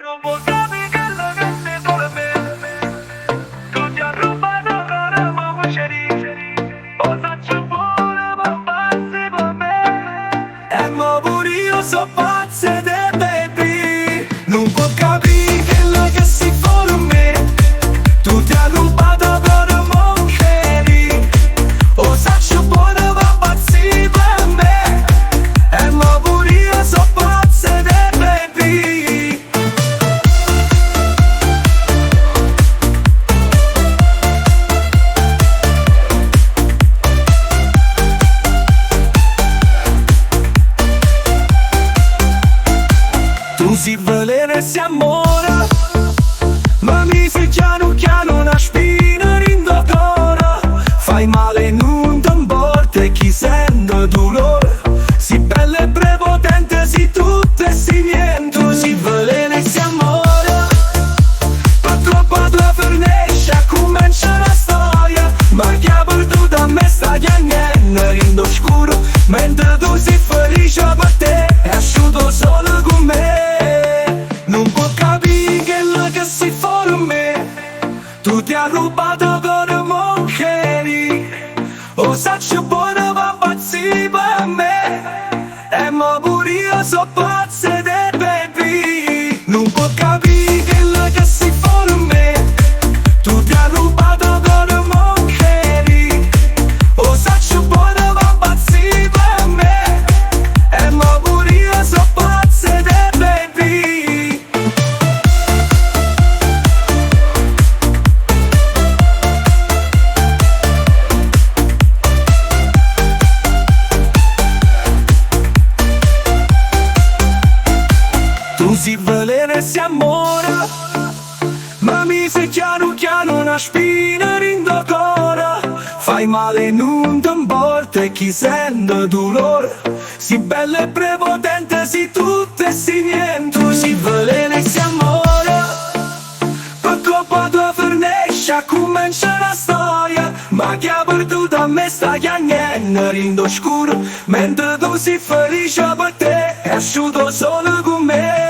Nun può capì chello che si pe me. Tu ti ha rubato 'o core mo ce 'O saccio buono ma pazzi pe me. E mo pure io so pazzo 'e te baby. Nun può capì chello che si per me. Tu ti ha rubato 'o core mo ce 'O saccio buono ma pazzi pe me. E mo pure io so pazzo 'e te baby. Tu si veleno e si ammore. Ma mi si chiano chiano una spina dint' 'o core. Fai male e nun te importa e chi sente dolore. Si bella e prepotente, si tutto e si niente. Tu si veleno e si ammore. Per troppo la fernesce, accomincia una storia. Ma chi ha perduto a me sta chiagnendo dint' 'o scuro. Mentre tu sei felice per te è asciuto solo con me. Nun può capì quello che si fa per me. Tu ti ha rubato 'o core mo chiedi. 'O saccio buono ma pazzi per me. E mo pure io so pazzo 'e te baby. Nun può capì quello che si fa per me. Tu ti ha rubato 'o core mo chiedi. 'O saccio buono ma pazzi per me. E mo pure io so pazzo 'e te baby. Tu si veleno e si ammore. Ma mi sei chiano chiano una spina dint' 'o core. Fai male e nun te importa e chi sente dolore. Si bella e prepotente, si tutto e si niente. Tu si veleno e si ammore. Per colpa tua fernesce, accomincia una storia. Ma chi ha perduto a me sta chiagnendo dint' 'o scuro. Mentre tu sei felice per te è asciuto solo con me.